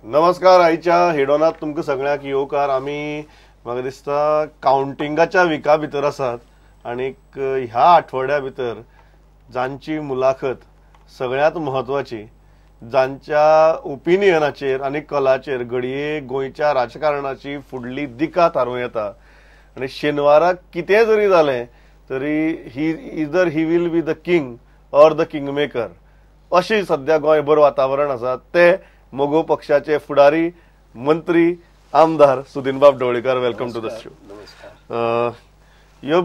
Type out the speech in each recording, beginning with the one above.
नमस्कार. आयच्या हेडॉनात तुमकां सगळ्यांक येवकार. आमी म्हाका दिसता कावंटिंगाच्या विका भितर आसात आनीक ह्या आठवड्या भितर जांची मुलाखत सगळ्यांत म्हत्वाची, जांच्या ओपिनियनाचेर आनी कलाचेर घडये गोंयच्या राजकारणाची फुडली दिका थारोवं येता आनी शेनवाराक कितें जरी जालें तरी he either he will be the king or the king maker अशी सद्या गोंयभर वातावरण आसा. ते मगो पक्षाचे फुडारी, मंत्री, आमदार सुदिनबाब Dhavalikar, welcome to the show. ह्यो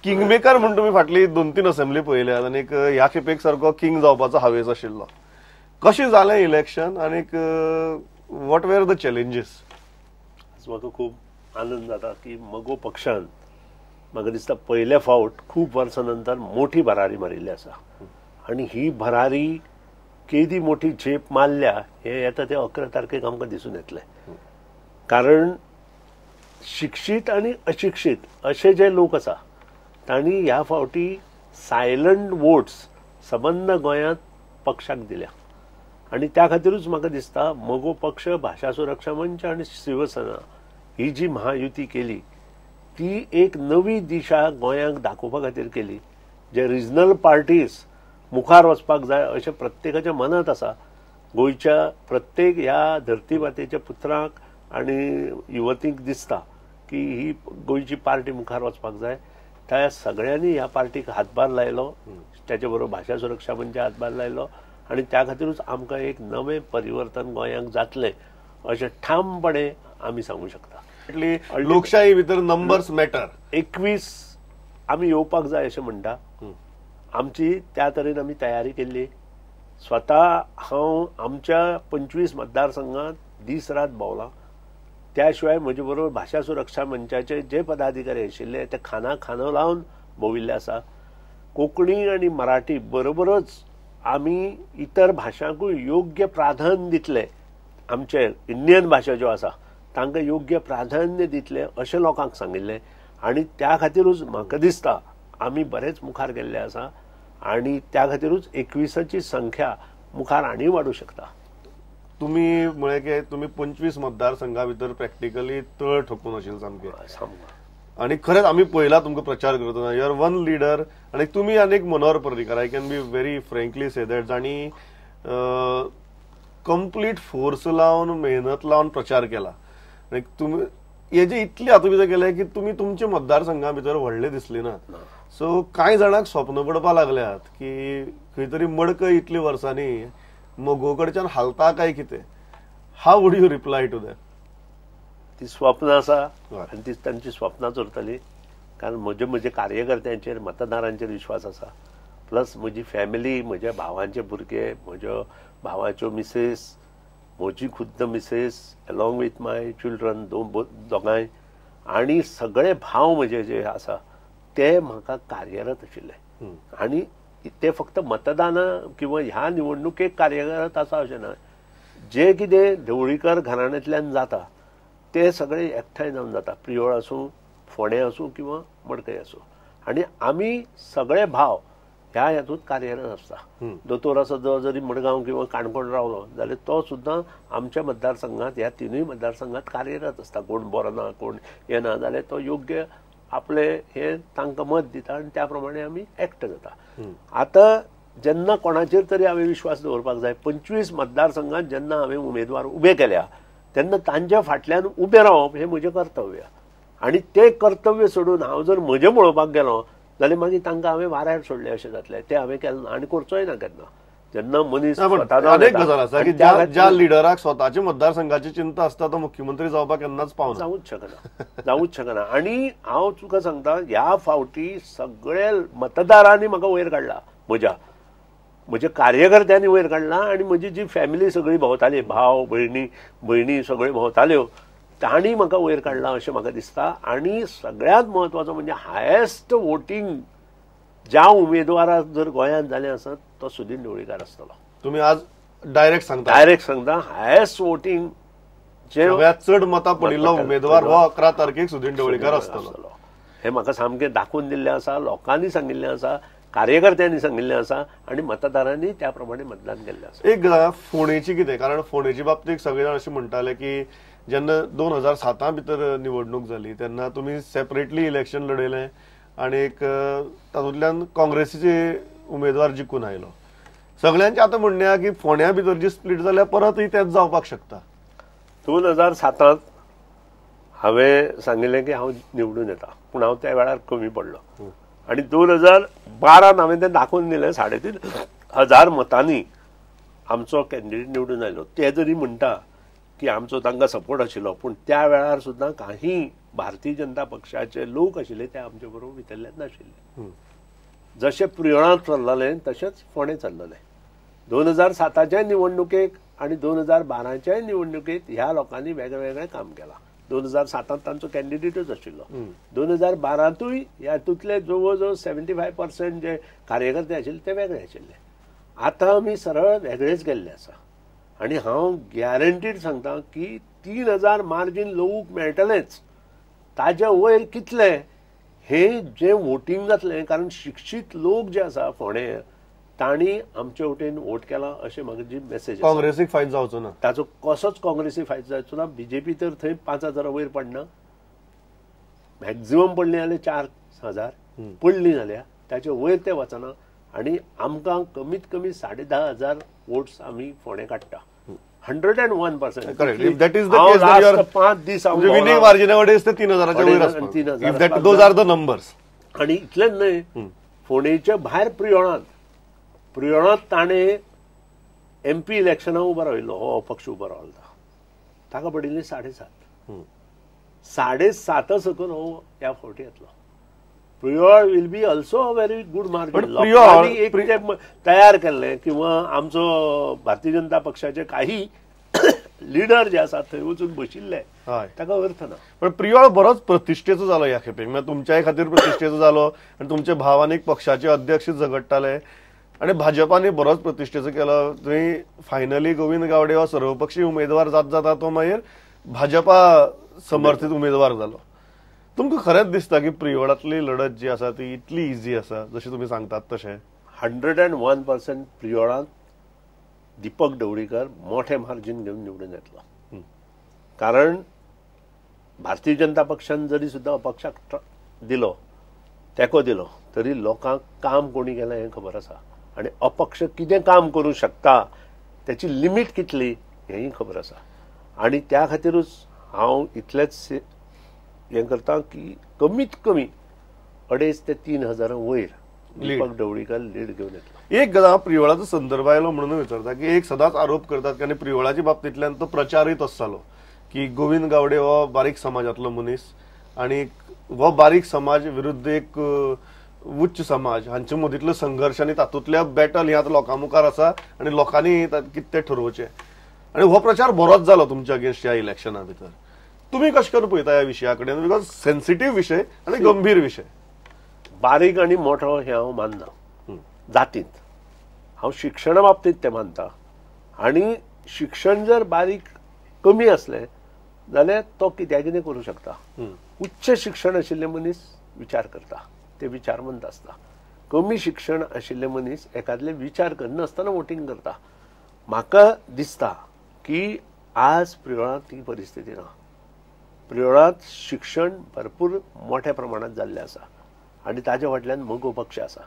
किंग मेकर म्हूण तुमी फाटली 2-3 असेंब्ली पळयल्यात आनीक ह्या खेपेक सारको किंग जावपाचो हावेस आशिल्लो. कशें जालें इलेक्शन आनीक what were the challenges? म्हाका खूब आनंद जाता की मगो पक्षान म्हाका दिसता पयले फावट खूब वर्सां नंतर मोठी भरारी मारिल्ली आसा आनी ही भरारी केदी मोठी झेप मारल्या हे येता ते 11 तारखेक आमकां दिसून येतलें. कारण शिक्षीत आनी अशिक्षीत अशे जे लोक आसा तांणी ह्या फावटी सायलंट वोट्स सबंद गोंयांत पक्षाक दिल्या आनी त्या खातीरूच म्हाका दिसता मगो पक्ष, भाशा सुरक्षा मंच आनी शिवसेना ही जी महायुती केली ती एक नवी दिशा गोंयांक दाखोवपा खातीर केली. जे रिजनल पार्टीज मुखार वचपाक जाय अशें प्रत्येकाच्या मनांत आसा. गोंयच्या प्रत्येक ह्या धरती मातेच्या पुत्रांक आनी युवतींक दिसता की ही गोंयची पार्टी मुखार वचपाक जाय. त्या सगळ्यांनी ह्या पार्टीक हातभार लायलो, त्याचे बरोबर भाशा सुरक्षा मंच हातभार लायलो आनी त्या खातीरूच आमकां एक नवें परिवर्तन गोंयांक जातलें अशें ठामपणे आमी सांगू शकता. लोकशाही भितर नंबर्स मॅटर. 21 आमी येवपाक जाय अशें म्हणटा. आमची त्या तरेन आमी तयारी केल्ली. स्वता हांव आमच्या 25 मतदारसंघात दीस रात भोंवला. त्या शिवाय म्हजे बरोबर भाशा सुरक्षा मंचाचे जे पदाधिकारी आशिल्ले ते खाना खानो लावन भोंविल्ले आसा. कोंकणी आनी मराठी बरोबरच आमी इतर भाशांकूय योग्य प्राधान्य दितले, आमचे इंडियन भाशा ज्यो आसा तांकां योग्य प्राधान्य दितले अशें लोकांक सांगिल्लें आनी त्या खातीरूच म्हाका दिसता आमी बरेच मुखार गेल्ले आसा आनी त्या खातीरूच 21ची संख्या मुखार आनी वाडूं शकता. तुमी म्हळें की तुमी 25 मतदारसंघा भितर प्रॅक्टिकली तळ ठोकून आशिल्ले सामके आनी खरेंच आमी पळयला तुमकां प्रचार करतना. You are one leader आनी तुमी आनी Manohar Parrikar, I can be very frankly say that, जांणी कंप्लीट फोर्स लावन मेहनत लावन प्रचार केला. आनी तुमी हेजे इतले हातूंत भितर केले की तुमी तुमच्या मतदारसंघा भितर व्हडले दिसले ना. सो कांय जाणांक स्वप्न पडपाक लागल्यात की खंय तरी मडकय इतले वर्सांनी मगो कडच्यान हालता काय कितें. How would you reply to that? ती स्वप्न आसा आनी ती तांची स्वप्नां चोरतली. कारण म्हजे म्हजे कार्यकर्त्यांचेर, मतदारांचेर विश्वास आसा. प्लस म्हजी फॅमिली, म्हज्या भावांचे भुरगे, म्हज्या भावाच्यो मिसेस, म्हजी खुद्द missus along with my children दोगांय आनी सगळे भाव म्हजे जे आसा ते म्हाका कार्यरत आशिल्ले आनी ते फक्त मतदाना किंवा ह्या निवडणुकेक कार्यरत आसा अशें ना. जे कितें ढवळीकर घराण्यांतल्यान जाता ते सगळे एकठांय जावन जाता, प्रियोळ आसूं, फोंडें आसूं किंवा मडकय आसूं. आनी आमी सगळे भाव ह्या हातूंत कार्यरत आसता. दोतोर आसा जो जरी मडगांव किंवा काणकोण रावलो जाल्यार तो सुद्दां आमच्या मतदारसंघात, ह्या तिनूय मतदारसंघात कार्यरत आसता. कोण बरो ना, कोण येना जाल्यार तो योग्य आपले हे तांकां मत दिता आनी त्या प्रमाणे आमी एकटे जाता. आतां जेन्ना कोणाचेर तरी हांवें विश्वास दवरपाक जाय. 25 मतदारसंघात जेन्ना हांवें उमेदवार उबे केल्या तेन्ना तांच्या फाटल्यान उबें रावप हें म्हजें कर्तव्य आनी तें कर्तव्य सोडून हांव जर म्हजें पळोवपाक गेलो जाल्यार मागीर तांकां हांवें वाऱ्यार सोडलें अशें जातलें. तें हांवें केलें ना आनी करचोय ना केन्ना. जेन्ना मनीस अनेक गजाल आसा की ज्या लिडराक स्वताच्या मतदारसंघाची चिंता आसता तो मुख्यमंत्री जावपाक केन्नाच पावना, जावूच शकना, जावूच शकना. आनी हांव तुका सांगता ह्या फावटी सगळे मतदारांनी म्हाका वयर काडला, म्हज्या म्हज्या कार्यकर्त्यांनी वयर काडला आनी म्हजी जी फॅमिली सगळी भोंवताली, भाव भयणी भयणी सगळ्यो भोंवताल्यो, तांणी म्हाका वयर काडला अशें म्हाका दिसता. आनी सगळ्यांत म्हत्वाचो म्हणजे हायेस्ट वोटींग ज्या उमेदवाराक जर गोंयांत जालें आसत तो सुदीन ढवळीकार आसतलो. तुमी आज डायरेक्ट सांगता? डायरेक्ट सांगता, हायेस्ट वोटींग जे सगळ्यांत चड मतां पडिल्लो उमेदवार हो 11 तारखेक सुदीन ढवळीकार आसतलो. हें म्हाका सामकें दाखोवन दिल्लें आसा, लोकांनी सांगिल्लें आसा. कार्यकर्त्यांनी सांगिल्लें आसा आनी मतदारांनी त्या प्रमाणे मतदान केल्लें आसा. एक गजाल फोंडेची कितें, कारण फोंडेची बाबतीत सगळे जाण अशें म्हणटाले की जेन्ना 2007 भितर निवडणूक जाली तेन्ना तुमी सेपरेटली इलेक्शन लढयलें आनी एक तातूंतल्यान काँग्रेसीचे उमेदवार जिखून आयलो. सगळ्यांचें आतां म्हणणें आहा की फोंड्या भितर जी स्प्लीट जाल्यार परतूय तेंच जावपाक शकता. 2007 हांवें सांगिल्लें की हांव निवडून येता, पूण हांव त्या वेळार कमी पडलो आनी 2012 हांवें तें दाखोवन दिलें. 3500 मतांनी आमचो कॅन्डिडेट निवडून आयलो. ते जरी म्हणटा की आमचो तांकां सपोर्ट आशिल्लो, पूण त्या वेळार सुद्दां काही भारतीय जनता पक्षाचे लोक आशिल्ले ते आमचे बरोबर भितरल्यान नाशिल्ले. जशें प्रियोळांत चल्ललें तशेंच फोंडें चल्ललें. 2007च्या निवडणुकेक आनी 2012च्याय निवडणुकेत ह्या लोकांनी वेगळें वेगळें काम केलां. 2007 तांचो कॅन्डिडेटूच आशिल्लो. 2012तूय हातूंतले जवळ जवळ 75% जे कार्यकर्ते आशिल्ले ते वेगळे आशिल्ले. आतां आमी सरळ वेगळेच गेल्ले आसा आनी हांव गॅरंटीड सांगता की 3000 मार्जीन लोक मेळटलेंच. ताजे वयर कितले हे जे वोटींग जातलें, कारण शिक्षीत लोक जे आसा फोंडे तांणी आमचे वटेन वोट केला अशें म्हाका जी मेसेज. काँग्रेसीक फायदो जावचो ना ताचो, कसोच काँग्रेसीक फायदो जावचो ना. बीजेपी तर थंय 5000 वयर पडना, मॅक्झिमम पडली जाल्यार 4000 पडली जाल्यार ताचे वयर ते वचना. आनी आमकां कमीत कमी 10500 वोट्स आमी फोंडे काडटा. 101%. Correct. If that is the case, then you are 5 दीस विनिंग मार्जिन वडेज ते 3000 वयर आसता. If that those are the numbers. आनी इतलेंच न्हय, फोंडेच्या भायर प्रियोळांत, प्रियोळांत ताणें एमपी इलेक्शनाक उबो राविल्लो, हो अपक्ष उबो रावलो, ताका पडिल्ली 7.5. 7.5 सकून हो ह्या फावटी येतलो. Priol will be also a very good margin. लोकांनी एक तयार केल्लें किंवा आमचो भारतीय जनता पक्षाचे काही लिडर जे आसात थंय वचून बशिल्ले, ताका अर्थ ना. पण प्रियोळ बरोच प्रतिश्ठेचो जालो ह्या खेपेक, म्हळ्यार तुमच्याय खातीर प्रतिश्ठेचो जालो आनी तुमच्या भावान एक पक्षाचे अध्यक्ष झगडटाले आनी भाजपान बरोच प्रतिश्ठेचो केलो. थंय फायनली गोविंद गावडे हो सर्वपक्षीय उमेदवार जात जाता तो मागीर भाजपा समर्थित उमेदवार जालो. तुमकां खरेंच दिसता की प्रियोळांतली लढत जी आसा ती इतली इजी आसा जशें तुमी सांगतात तशें? 101% प्रियोळांत दीपक ढवळीकर मोठे मार्जीन घेवन निवडून येतलो. कारण भारतीय जनता पक्षान जरी सुद्दां अपक्षाक दिलो, तेंको दिलो, तरी लोकांक काम कोणी केलां हें खबर आसा आनी अपक्ष कितें काम करूं शकता त्याची लिमीट कितली हेंय खबर आसा. आनी त्या खातीरूच हांव इतलेंच हें करता की कमीत कमी 2500 ते 3000 वयर दीपक ढवळीकर लीड घेवन येतलो. एक गजाल प्रियोळाचो संदर्भ आयलो म्हणून विचारता की एक सदांच आरोप करतात की आनी प्रियोळाच्या बाबतींतल्यान तो प्रचारूय तसो जालो की गोविंद गावडे हो बारीक समाजांतलो मनीस आनी हो बारीक समाज विरुद्ध एक उच्च समाज हांचे मदींतलो संघर्श आनी तातूंतल्या बॅटल ही आतां लोकां मुखार आसा आनी लोकांनी कितें तें ठरोवचें. आनी हो प्रचार बरोच जालो तुमच्या अगेन्स्ट ह्या इलेक्शना भितर. तुमी कशें करून पळयता ह्या विशया कडेन, because sensitive विशय आनी गंभीर विशय. बारीक आनी मोठो हें हांव मानना जातींत, हांव शिक्षणा बाबतींत तें मानता. आनी शिक्षण जर बारीक कमी आसलें जाल्यार तो कित्याक कितें करूं शकता. उच्च शिक्षण आशिल्ले मनीस विचार करता, ते विचारवंत आसता. कमी शिक्षण आशिल्ले मनीस एकादले विचार करनासतना वोटींग करता. म्हाका दिसता की आज प्रियोळांत ती परिस्थिती ना. प्रियोळांत शिक्षण भरपूर मोठ्या प्रमाणात जाल्लें आसा आनी ताजे फाटल्यान मगो पक्ष आसा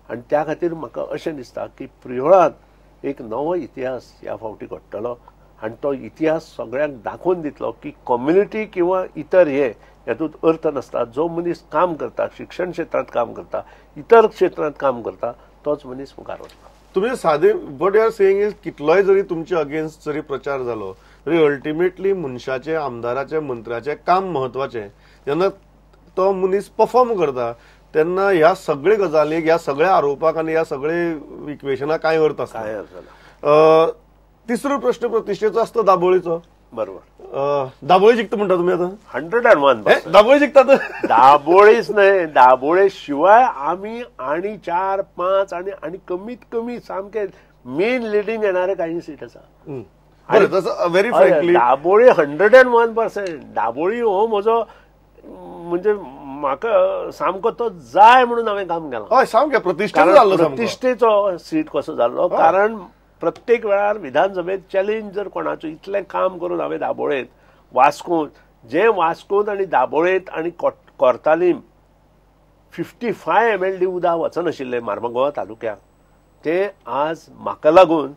आनी त्या खातीर म्हाका अशें दिसता की प्रियोळांत एक नवो इतिहास ह्या फावटी घडटलो आनी तो इतिहास सगळ्यांक दाखोवन दितलो की कम्युनिटी किंवा इतर हे हातूंत अर्थ नासता. जो मनीस काम करता, शिक्षण क्षेत्रांत काम करता, इतर क्षेत्रांत काम करता, तोच मनीस मुखार वतलो. तुमी सादे what you are saying is कितलोय जरी तुमचे अगेन्स्ट जरी प्रचार जालो तरी अल्टिमेटली मनशाचे, आमदाराचे, मंत्र्याचे काम म्हत्वाचें. जेन्ना तो मनीस परफॉर्म करता तेन्ना ह्या सगळे गजालीक, ह्या सगळ्या आरोपाक आनी ह्या सगळे इक्वेशनाक कांय अर्थ आसना. तिसरो प्रश्न प्रतिश्ठेचो आसता दाबोळीचो. बरोबर. दाबोळी जिखता म्हणटा तुमी आतां? 101%. दाबोळी जिखतात? दाबोळीच न्हय, दाबोळे शिवाय आमी आनी 4, 5 आनी आनी कमीत कमी सामके मेन लिडींग येणारे काही सीट आसा. Very frankly Dabolim 101%. Dabolim हो म्हजो म्हणजे म्हाका सामको तो जाय म्हणून हांवें काम केलां. हय, सामकें प्रतिश्ठेचो जाल्लो, प्रतिश्ठेचो सीट कसो जाल्लो. कारण प्रत्येक वेळार विधानसभेत चॅलेंज जर कोणाचो इतलें काम करून हांवें दाबोळेंत वास्कोन, जें वास्कोन आनी दाबोळेंत आनी कोर्तालीम 55 MLD उदक वचनाशिल्लें मार्मगोवा तालुक्याक, तें आज म्हाका लागून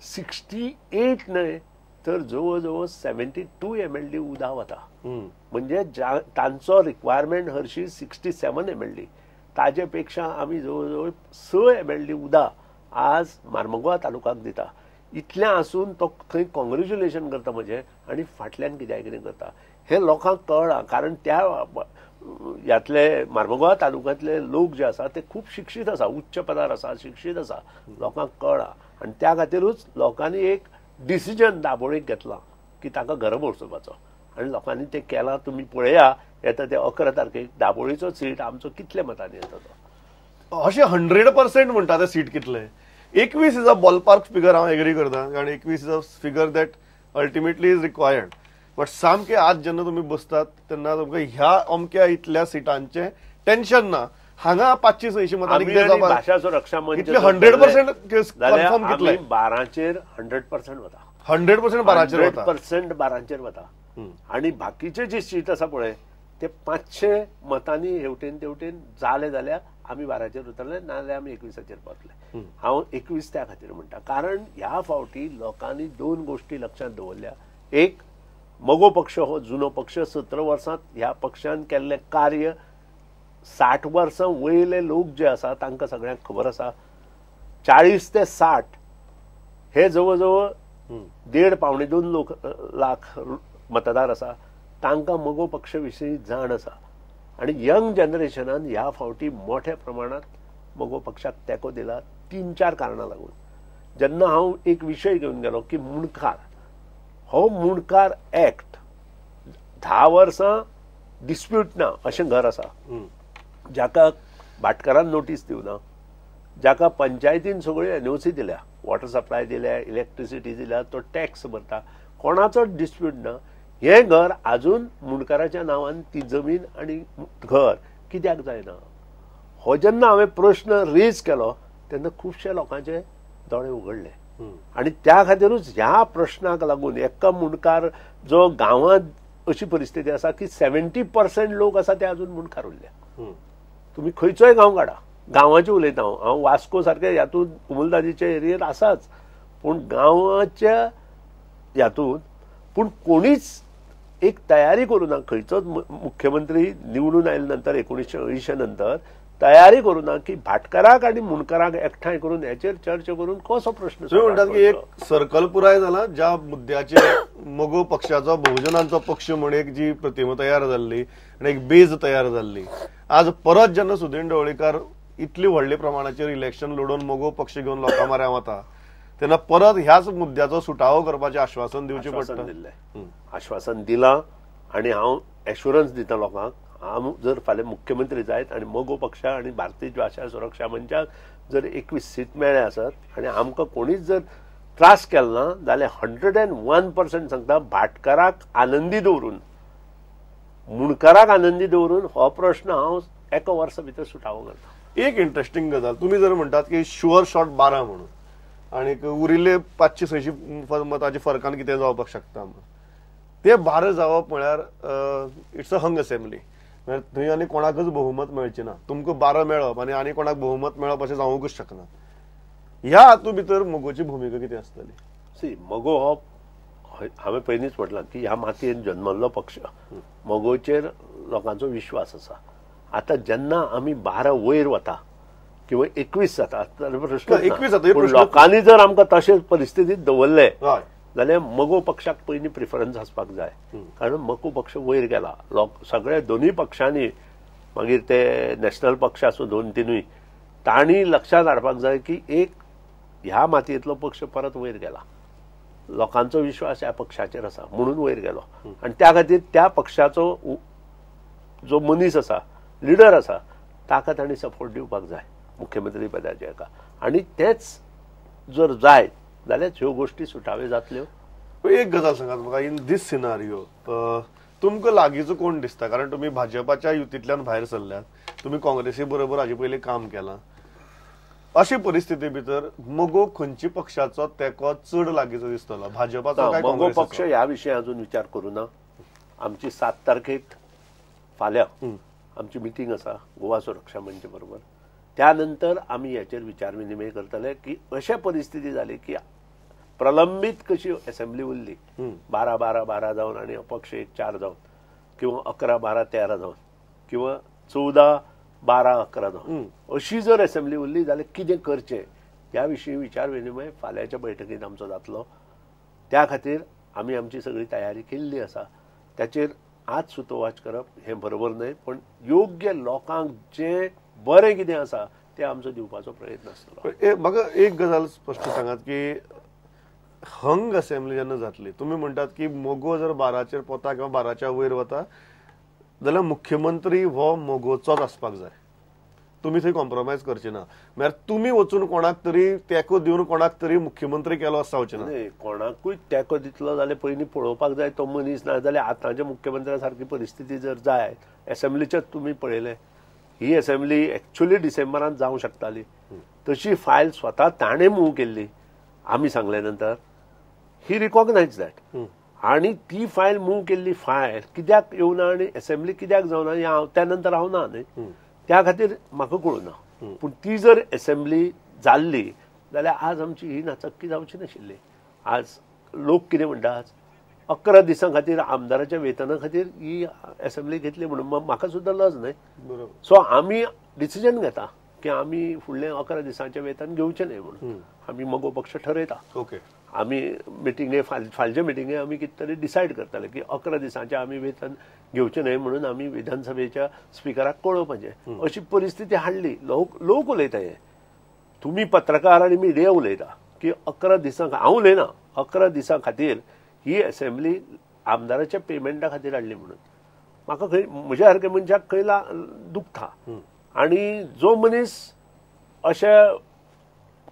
68 न्हय तर जवळ जवळ 72 MLD उदक वता. म्हणजे तांचो रिक्वायरमेंट हरशी 67 MLD, ताजे पेक्षा आमी जवळ जवळ 6 MLD उदक आज मार्मगोवा तालुक्याक दिता. इतलें आसून तो थंय कॉंग्रेच्युलेशन करता म्हजें आनी फाटल्यान कित्याक कितें करता हें लोकांक कळ्ळां. कारण त्या ह्यातले मार्मगोवा तालुक्यांतले लोक जे आसा ते खूब शिक्षीत आसा, उच्च पदार आसा, शिक्षीत आसा, लोकांक कळ्ळां. आनी त्या खातीरूच लोकांनी एक डिसिजन दाबोळीक घेतलां की ताका घरा बसोवपाचो आनी लोकांनी तें केलां. तुमी पळया येता ते 11 तारखेक दाबोळीचो सीट आमचो कितले मतांनी येता तो. अशें 100% म्हणटा ते सीट कितले 21 is a ballpark figure, हांव एग्री करता, कारण 21 is a figure that ultimately is required. But सामके आज जेन्ना तुमी बसतात तेन्ना तुमकां ह्या अमक्या इतल्या सिटांचें टेन्शन ना. हांगा 500-600 मतांनी कितें जावपाक, भाशा सुरक्षा मंच 100% कन्फर्म कितले 12चेर 100% वता, 100% 12चेर वता, 100% 12चेर वता. आनी बाकीचे जे सीट आसा पळय ते 500 मतांनी हेवटेन तेवटेन जाले जाल्यार आमी 12चेर उतरले, नाजाल्यार आमी 21चेर पावतले. हांव 21 त्या खातीर म्हणटा कारण ह्या फावटी लोकांनी 2 गोश्टी लक्षांत दवरल्या. एक, मगो पक्ष हो जुनो पक्ष, 17 वर्सांत ह्या पक्षान केल्लें कार्य 60 वर्सां वयले लोक जे आसा तांकां सगळ्यांक खबर आसा. 40 ते 60 हे जवळ जवळ 1.5-1.75 लाख मतदार आसा, तांकां मगो पक्ष विशीं जाण आसा. आनी यंग जनरेशनान ह्या फावटी मोठ्या प्रमाणांत मगो पक्षाक तेंको दिला 3-4 कारणां लागून. जेन्ना हांव एक विशय घेवन गेलो की मुंडकार, हो मुंडकार एक्ट 10 वर्सां डिस्प्यूट ना अशें घर आसा, जाका भाटकारान नोटीस दिवना, जाका पंचायतीन सगळ्यो NOC दिल्या, वॉटर सप्लाय दिल्या, इलेक्ट्रिसिटी दिल्या, तो टॅक्स भरता, कोणाचोच डिस्प्यूट ना. हें घर आजून मुंडकाराच्या नांवान ती जमीन आनी घर कित्याक जायना हो जेन्ना हांवें प्रश्न रेज केलो तेन्ना खुबशे लोकांचे दोळे उगडले. आनी त्या खातीरूच ह्या प्रश्नाक लागून एका मुंडकार जो गांवांत अशी परिस्थिती आसा की 70% लोक आसा ते आजून मुंडकार उरल्या. तुमी खंयचोय गांव काडा, गांवाचें उलयता हांव, हांव वास्को सारके हातूंत कुमुलदादीच्या एरियेर आसाच, पूण गांवाच्या हातूंत पूण कोणीच एक तयारी करूं ना. खंयचोच मुख्यमंत्री निवडून आयले नंतर 1980 नंतर तयारी करूं ना की भाटकाराक आनी मुंडकाराक एकठांय करून हेचेर चर्चा करून कसो प्रश्न. तुमी म्हणटात की एक सर्कल पुराय जाला ज्या मुद्द्याचेर मगो पक्षाचो बहुजनांचो पक्ष म्हण एक जी प्रतिमा तयार जाल्ली आनी एक बेज तयार जाल्ली, आज परत जेन्ना सुदीन ढवळीकार इतली व्हडले प्रमाणाचेर इलेक्शन लडोवन मगो पक्ष घेवन लोकां म्हऱ्यान वता तेन्ना परत ह्याच मुद्द्याचो सुटावो करपाचें आश्वासन दिवचें पडटा. दिल्लें आश्वासन दिलां आनी हांव एश्युरन्स दिता लोकांक, हांव जर फाल्यां मुख्यमंत्री जायत आनी मगो पक्ष आनी भारतीय भाशा सुरक्षा मंचाक जर 21 सीट मेळ्ळे आसत आनी आमकां कोणीच जर त्रास केलो ना जाल्यार 101% सांगता भाटकाराक आनंदी दवरून, मुंडकाराक आनंदी दवरून हो प्रश्न हांव एका वर्सा भितर सुटावो करता. एक इंट्रस्टिंग गजाल, तुमी जर म्हणटात की शुअर शॉट 12 म्हणून आनी उरिल्ले 500-600 मतांच्या फरकान कितें जावपाक शकता, ते 12 जावप म्हळ्यार it's a hung assembly, म्हळ्यार थंय आनी कोणाकच बहुमत मेळचें ना. तुमकां 12 मेळप आनी आनी कोणाक बहुमत मेळप अशें जावंकूच शकना. ह्या हातूंत भितर मगोची भुमिका कितें आसतली? सी, मगो हो हांवें पयलींच म्हटलां की ह्या मातयेन जन्मल्लो पक्ष, मगोचेर लोकांचो विश्वास आसा. आतां जेन्ना आमी 12 वयर वता किंवा 21 जाता प्रश्न, 21 जाता, लोकांनी जर आमकां तशें परिस्थितींत दवरले जाल्यार मगो पक्षाक पयलीं प्रिफरन्स आसपाक जाय, कारण मगो पक्ष वयर गेला. लोक सगळे दोनूय पक्षांनी, मागीर ते नॅशनल पक्ष आसूं 2-3, तांणी लक्षांत हाडपाक जाय की एक ह्या मातयेंतलो पक्ष परत वयर गेला, लोकांचो विश्वास ह्या पक्षाचेर आसा म्हणून वयर गेलो. आनी त्या खातीर त्या पक्षाचो जो मनीस आसा, लिडर आसा, ताका तांणी सपोर्ट दिवपाक जाय मुख्यमंत्री पदाचे एका. आनी तेच जर जायत जाल्यार ह्यो गोश्टी सुटाव्यो जातल्यो. एक गजाल सांगात म्हाका, इन these scenario तुमकां लागींचो कोण दिसता? कारण तुमी भाजपाच्या युतींतल्यान भायर सरल्यात, तुमी काँग्रेसी बरोबर हाजे पयलीं काम केलां. अशी परिस्थिती भितर मगो खंयच्या पक्षाचो तेंको चड लागींचो दिसतलो, भाजपाचो काय मगो पक्ष? ह्या विशयी अजून विचार करूं ना. आमची 7 तारखेक फाल्यां आमची मिटींग आसा गोवा सुरक्षा मंच बरोबर. त्यानंतर आमी हेचेर विचार विनिमय करतले की अशा परिस्थिती जाली की प्रलंबीत कशी असेंब्ली उरली 12 12 12 जावन आनी अपक्ष 1 4 जावन किंवा 11 12 13 जावन किंवा 14 12 11 जावन अशी जर असेंब्ली उरली जाल्यार कितें करचें ह्या विशीं विचार विनिमय फाल्यांच्या बैठकींत आमचो जातलो. त्या खातीर आमी आमची सगळी तयारी केल्ली आसा. ताचेर आज सुतोवाच करप हें बरोबर न्हय, पण योग्य लोकांक जें बरें कितें आसा तें आमचो दिवपाचो प्रयत्न आसतलो. म्हाका एक गजाल स्पश्ट सांगात की हंग असेंब्ली जेन्ना जातली, तुमी म्हणटात की मगो जर 12चेर पोता किंवा 12च्या वयर वता जाल्यार मुख्यमंत्री हो मगोचोच आसपाक जाय. तुमी थंय कॉम्प्रोमायज करचे ना, म्हळ्यार तुमी वचून कोणाक तरी तेंको दिवन कोणाक तरी मुख्यमंत्री केलो आसा जावचें ना. कोणाकूय तेंको दितलो जाल्यार पयलीं पळोवपाक जाय तो मनीस, ना जाल्यार आतांच्या मुख्यमंत्र्या सारकी परिस्थिती जर जाय. एसेंब्लीचेच तुमी पळयलें, ही एसेंब्ली एक्चुअली डिसेंबरांत जावंक शकताली, तशी फायल स्वता ताणें मूव केल्ली आमी सांगले नंतर. ही रिकॉग्नायज that. आनी ती फायल मूव केल्ली फायल कित्याक येवना आनी एसेंब्ली कित्याक जावना हें हांव त्या नंतर हांव ना न्हय, त्या खातीर म्हाका कळूना. पूण ती जर एसेंब्ली जाल्ली जाल्यार आज आमची ही नाचक्की जावची नाशिल्ली. आज लोक कितें म्हणटा, आज 11 दिसां खातीर आमदाराच्या वेतना खातीर ही एसेंब्ली घेतली म्हणून म्हाका सुद्दां लज न्हय. सो आमी डिसिजन घेता की आमी फुडले 11 दिसांचें वेतन घेवचें न्हय म्हणून आमी मगो पक्ष ठरयता. ओके, आमी मिटिंगे फालचे मिटिंगे आमी कितें तरी डिसायड करतले की 11 दिसांचें आमी वेतन घेवचें न्हय म्हणून आमी विधानसभेच्या स्पिकराक कळोवपाचें. अशी परिस्थिती हाडली. लोक उलयता, हे तुमी पत्रकार आनी मिडिया उलयता की 11 दिसां, हांव उलयना, 11 दिसां खातीर ही एसेंब्ली आमदाराच्या पेमेंटा खातीर हाडली म्हणून म्हाका खंय म्हज्या सारक्या मनशाक खंय दुखता. आनी जो मनीस अशा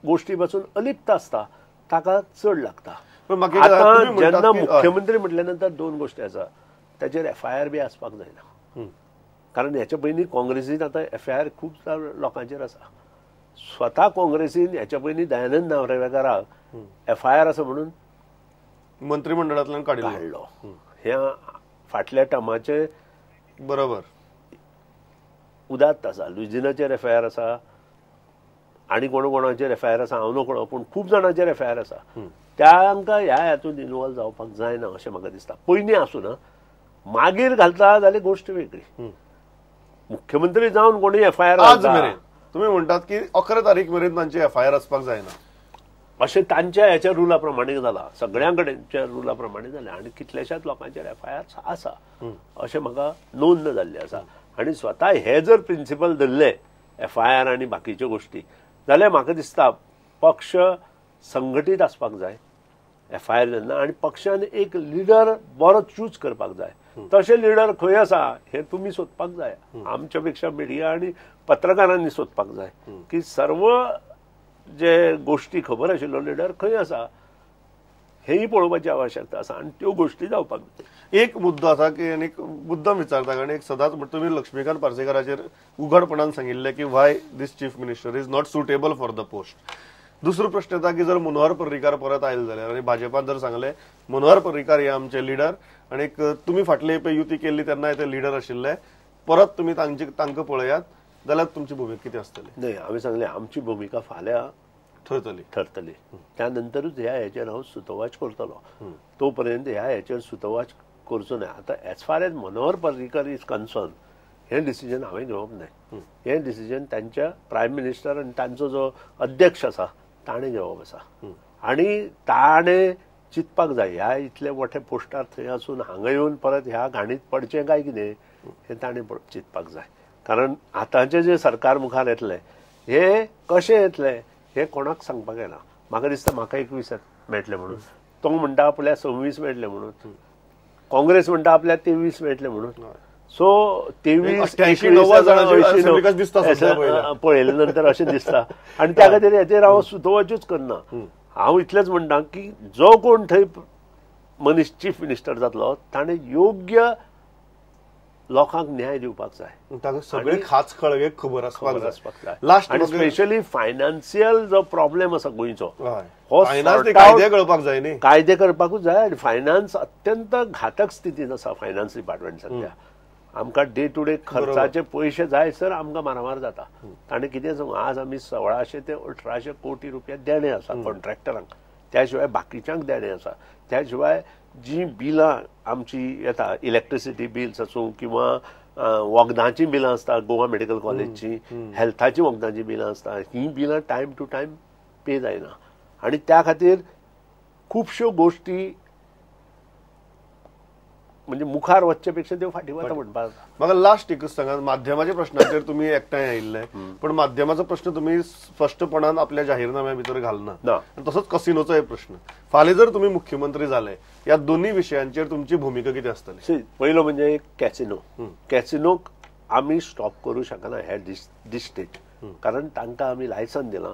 गोष्टी पासून अलिप्त आसता ताका चड लागता. आतां जेन्ना मुख्यमंत्री म्हटल्या नंतर 2 गोष्टी आसा, ताचेर एफआयआर बी आसपाक जायना, कारण हेच्या पयलीं काँग्रेसीन आतां एफआयआर खूब लोकांचेर आसा. स्वता काँग्रेसीन हेच्या पयलीं दयानंद नार्वेकाराक एफआयआर आसा म्हणून मंत्रिमंडळांतल्यान काडलो. ह्या फाटल्या टर्माचे बरोबर उदात्त आसा. लुजिनाचेर एफआयआर आसा आनी कोण कोणाचेर एफआयआर आसा हांव नकळो, पूण खूब जाणांचेर एफआयआर आसा. तांकां ह्या हातूंत इनवॉल्व जावपाक जायना अशें म्हाका दिसता. पयलीं आसूं ना, मागीर घालता जाल्यार गोश्ट वेगळी. मुख्यमंत्री जावन कोणी एफआयआर आज मेरेन तुमी म्हणटात की 11 तारीख मेरेन तांचे एफआयआर आसपाक जायना अशें तांच्या ह्याच्या रुला प्रमाणे जाला, सगळ्यां कडेनच्या रुला प्रमाणे जालें आनी कितल्याशाच लोकांचेर एफआयआर आसा अशें म्हाका नोंद जाल्ली आसा. आनी स्वता हे जर प्रिंसिपल धरले एफआयआर आनी बाकीच्यो गोश्टी जाल्यार म्हाका दिसता पक्ष संघटीत आसपाक जाय एफआयआर जेन्ना, आनी पक्षान एक लिडर बरो चूज करपाक जाय. तशे लिडर खंय आसा हें तुमी सोदपाक जाय, आमच्या पेक्षा मिडिया आनी पत्रकारांनी सोदपाक जाय की सर्व जे गोश्टी खबर आशिल्लो लिडर खंय आसा हेंय पळोवपाची आवश्यकता आसा आनी त्यो गोश्टी जावपाक जाय. एक मुद्दो आसा की आनी मुद्दाम विचारता, कारण एक सदांच तुमी लक्ष्मीकांत पार्सेकाराचेर उघडपणान सांगिल्लें की why this chief minister is not suitable for the post. दुसरो प्रश्न येता की जर मनोहर पर्रीकार परत आयले जाल्यार आनी भाजपान जर सांगलें मनोहर पर्रीकार हे आमचे लिडर आनी तुमी फाटले पळय युती केल्ली तेन्ना ते लिडर आशिल्ले, परत तुमी तांकां पळयात जाल्यार तुमची भुमिका कितें आसतली? न्हय, हांवें सांगलें आमची भुमिका फाल्यां ठरतली, त्यानंतरूच ह्या हेचेर हांव सुतोवाच करतलो. तो पर्यंत ह्या हेचेर सुतोवाच करचो न्हय. आतां as far as Manohar Parrikar is concern हें डिसिजन हांवें घेवप न्हय. हें डिसिजन तांच्या प्रायम मिनिस्टर आनी तांचो जो अध्यक्ष आसा ताणें घेवप आसा आनी ताणें चिंतपाक जाय ह्या इतले मोठे पोस्टार थंय आसून हांगा येवन परत ह्या घाणीत पडचें काय कितें हें ताणें चिंतपाक जाय. कारण आतांचें जें सरकार मुखार येतलें हें कशें येतलें हें कोणाक सांगपाक येना. म्हाका दिसता म्हाका 21 मेळटलें म्हणून, तो म्हणटा आपल्याक 26 मेळटलें म्हणून, काँग्रेस म्हणटा आपल्याक 23 मेळटलें म्हणून. सो 23 21 पळयले नंतर अशें दिसता आनी त्या खातीर हेचेर हांव सुतोवाचूच करना. हांव इतलेंच म्हणटा की जो कोण थंय मनीस चीफ मिनिस्टर जातलो ताणें योग्य लोकांक न्याय दिवपाक जाय, ताका सगळे खाच खळगे खबर आसपाक जाय. लास्ट आनी स्पेशली फायनान्शियल जो प्रॉब्लेम आसा गोंयचो, हो कायदे कळपाक जाय न्ही, कायदे करपाकूच जाय. आनी फायनान्स अत्यंत घातक स्थितीन आसा फायनान्स डिपार्टमेंट सध्या. आमकां डे टू डे खर्चाचे पयशे जाय सर आमकां मारामार जाता. ताणें कितें सांगू, आज आमी 1600 ते 1800 कोटी रुपया देणें आसा कॉन्ट्रॅक्टरांक, त्या शिवाय बाकीच्यांक देणें आसा, त्या शिवाय जी बिलां आमची येता इलेक्ट्रिसिटी बिल्स आसूं किंवा वखदांचीं बिलां आसता गोवा मेडिकल कॉलेजची, हेल्थाची वखदांचीं बिलां आसता, हीं बिलां टायम टू टायम पे जायना. आनी त्या खातीर खुबश्यो गोश्टी म्हणजे मुखार वचचे पेक्षा त्यो फाटीं वता म्हणपाक. म्हाका लास्ट एकच सांगा, माध्यमाच्या प्रश्नाचेर तुमी एकठांय आयिल्ले, पण माध्यमाचो प्रश्न तुमी स्पश्टपणान आपल्या जाहीरनाम्या भितर घालना, तसोच कसिनोचो एक प्रश्न. फाल्यां जर तुमी मुख्यमंत्री जाले, ह्या दोन्ही विशयांचेर तुमची भुमिका कितें आसतली? पयलो म्हणजे कॅसिनो. कॅसिनोक आमी स्टॉप करूं शकना हे डिस्ट्रिक्ट, कारण तांकां आमी लायसन दिलां.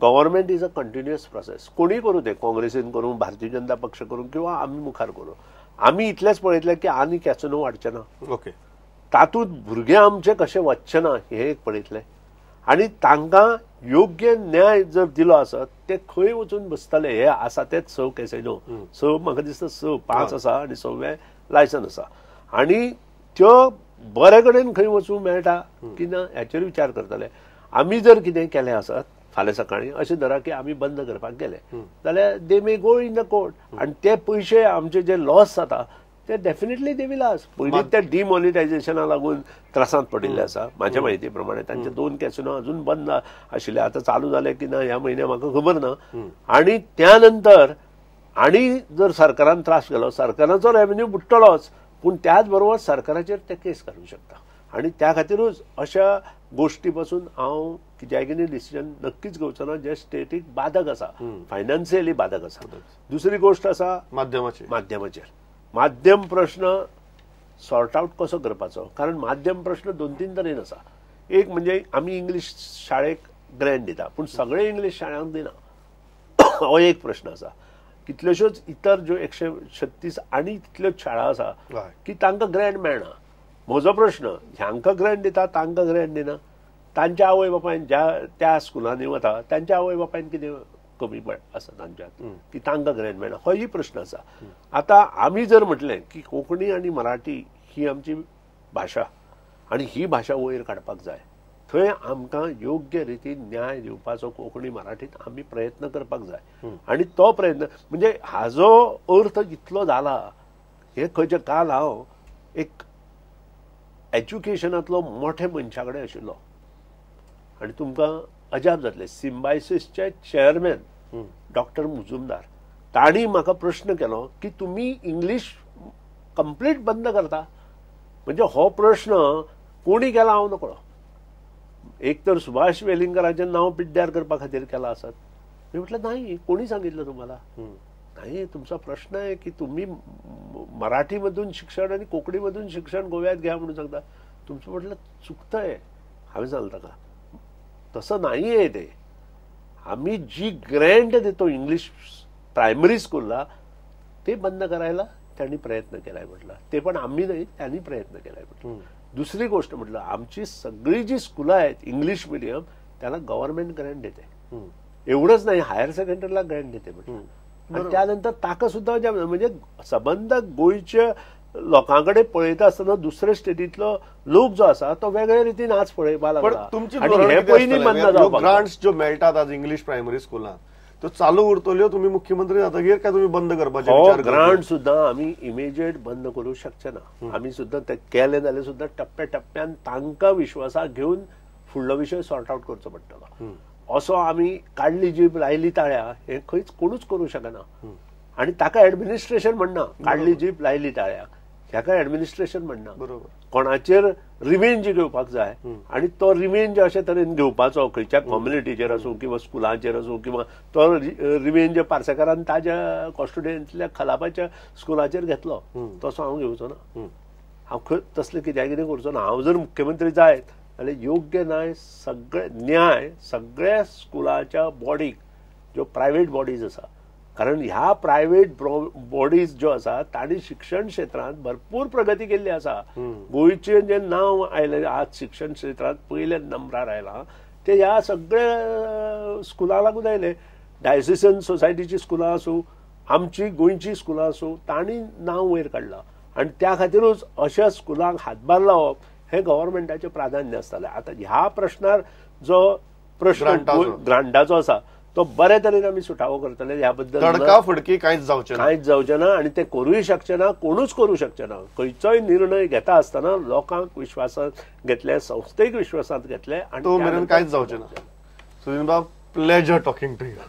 Government is a continuous process, कोणीय करूं ते, काँग्रेसीन करूं, भारतीय जनता पक्ष करूं किंवा आमी मुखार करूं, आमी इतलेंच पळयतलें की आनी कॅसिनो वाडचे ना, ओके, तातूंत भुरगे आमचे कशे वचचे ना हें एक पळयतलें. आनी तांकां योग्य न्याय जर दिलो आसत ते खंय वचून बसतले. हे आसा तेच 6 कॅसिनो, 6 म्हाका दिसता 6 5 आसा आनी 6वें लायसन आसा, आनी त्यो बरे कडेन खंय वचूंक मेळटा की ना हाचेर विचार करतले. आमी जर कितें केलें आसत फाल्यां सकाळीं अशें धरा की आमी बंद करपाक गेले जाल्यार they may go in the court, आनी ते पयशे आमचे जे लॉस जाता ते डेफिनेटली they will ask. पयलीं ते डिमॉनिटायझेशना लागून त्रासांत पडिल्ले आसा म्हाज्या म्हायती प्रमाणे. तांचे 2 कॅसिनो अजून बंद आशिल्ले, आतां चालू जाले की ना ह्या म्हयन्या म्हाका खबर ना. आनी त्या नंतर आनी जर सरकारान त्रास केलो, सरकाराचो रेवेन्यू बुडटलोच, पूण त्याच बरोबर सरकाराचेर ते केस घालूंक शकता. आनी त्या खातीरूच अशा गोश्टी पासून हांव कित्याक कितें डिसिजन नक्कीच घेवचो ना जे स्टेटीक बाधक आसा, फायनान्शियली बाधक आसा. दुसरी गोश्ट आसा माध्यमाचेर. माध्यमाचेर माध्यम प्रश्न सॉर्ट आवट कसो करपाचो, कारण माध्यम प्रश्न 2-3 तरेन आसा. एक म्हणजे आमी इंग्लीश शाळेक ग्रँट दिता, पूण सगळे इंग्लीश शाळांक दिना, हो एक प्रश्न आसा. कितल्योश्योच इतर ज्यो 136 आनी तितल्योच शाळा आसा की तांकां ग्रँट मेळना. म्हजो प्रश्न, ह्यांकां ग्रँट दिता तांकां ग्रँट दिना, तांच्या आवय बापायन ज्या त्या स्कुलांनी वता तांच्या आवय बापायन कितें कमी आसा तांच्यात की तांकां ग्रँट मेळना, होय प्रश्न आसा. आतां आमी जर म्हटलें की कोंकणी आनी मराठी ही आमची भाशा आनी ही भाशा वयर काडपाक जाय, थंय आमकां योग्य रितीन न्याय दिवपाचो कोंकणी मराठीत आमी प्रयत्न करपाक जाय. आनी तो प्रयत्न म्हणजे हाजो अर्थ इतलो जाला, हे खंयचे काल हांव एक एज्युकेशनांतलो मोठ्या मनशा कडेन आशिल्लो आनी तुमकां अजाप जातलें, सिम्बायसिसचे चेअरमॅन डॉक्टर मुजुमदार तांणी म्हाका प्रश्न केलो की तुमी इंग्लीश कंप्लीट बंद करता, म्हणजे हो प्रश्न कोणी केला हांव नकळो. एक तर सुभाष वेलिंगकराचें नांव पिड्ड्यार करपा खातीर केलां आसत. मी म्हटलं नाही, कोणी सांगितलं तुम्हाला? नाही, तुमचा प्रश्न आहे की तुम्ही मराठीमधून शिक्षण आणि कोकणीमधून शिक्षण गोव्यात घ्या म्हणून सांगता, तुमचं म्हटलं चुकतंय. हांवें सांगलें ताका तसं नाही आहे ते, आम्ही जी ग्रँट देतो इंग्लिश प्रायमरी स्कूलला ते बंद करायला त्यांनी प्रयत्न केलाय म्हटलं, ते पण आम्ही नाही, त्यांनी प्रयत्न केलाय म्हटलं. दुसरी गोष्ट म्हटलं, आमची सगळी जी स्कुलं आहेत इंग्लिश मिडियम त्याला गव्हर्नमेंट ग्रँट देते, एवढंच नाही हायर सेकंडरीला ग्रँट देते म्हटलं. आणि त्यानंतर ताका सुद्धा म्हणजे सबंद गोंयच्या लोकां कडेन पळयता आसतना दुसरे स्टेटींतलो लोक जो आसा तो वेगळे रितीन आज पळयपाक लागला. हे पयलीं बंद जावपाक ग्रांट्स ज्यो मेळटात आज इंग्लिश प्रायमरी स्कुलांत त्यो चालू उरतल्यो तुमी मुख्यमंत्री जातकीर काय तुमी बंद करपाचे? हो ग्रांट सुद्दां आमी इमिजिएट बंद करूंक शकचे ना. आमी सुद्दां ते केले जाल्यार सुद्दां टप्प्या टप्प्यान तांकां विश्वासाक घेवन फुडलो विशय सॉर्ट आवट करचो पडटलो. असो आमी काडली जीब लायली ताळ्या हें खंयच कोणूच करूंक शकना. आनी ताका एडमिनिस्ट्रेशन म्हणना, काडली जीब लायली ताळ्या हेका एडमिनिस्ट्रेशन म्हणना. बरोबर, कोणाचेर रिवेंज घेवपाक जाय आनी तो रिवेंज अशे तरेन घेवपाचो खंयच्या कम्युनिटीचेर आसूं किंवा स्कुलांचेर आसूं किंवा तो रिवेंज पार्सेकारान ताज्या कॉन्स्टिट्युएन्सीतल्या खलापाच्या स्कुलाचेर घेतलो, तसो हांव घेवचो ना. हांव खंय तसलें कित्याक कितें करचो ना. हांव जर मुख्यमंत्री जायत जाल्यार योग्य न्याय सगळे न्याय सगळ्या स्कुलाच्या बॉडीक ज्यो प्रायवेट बॉडीज आसा कारण ह्या प्रायव्हेट बॉडीज ज्यो आसा तांणी शिक्षण क्षेत्रांत भरपूर प्रगती केल्ली आसा. गोंयचें जें नांव आयलें आज शिक्षण क्षेत्रांत पयल्या नंबरार आयलां ते ह्या सगळ्या स्कुलां लागून आयले. डायसिसन सोसायटीची स्कुलां आसूं, आमची गोंयची स्कुलां आसूं, तांणी नांव वयर काडलां आनी त्या खातीरूच अशा स्कुलांक हातभार लावप हें गव्हर्मेंटाचें प्राधान्य आसतालें. आतां ह्या प्रश्नार जो प्रश्न ग्रांटाचो आसा तो बरे तरेन आमी सुटावो करतले. ह्या बद्दल तडका फडकी कांयच जावचें ना, कांयच जावचें ना आनी ते करूय शकचे ना, कोणूच करूं शकचे ना. खंयचोय निर्णय घेता आसतना लोकांक विश्वासांत घेतले, संस्थेक विश्वासांत घेतले आनी तो मेरेन कांयच जावचें ना. सुदिन बाब, pleasure talking to you.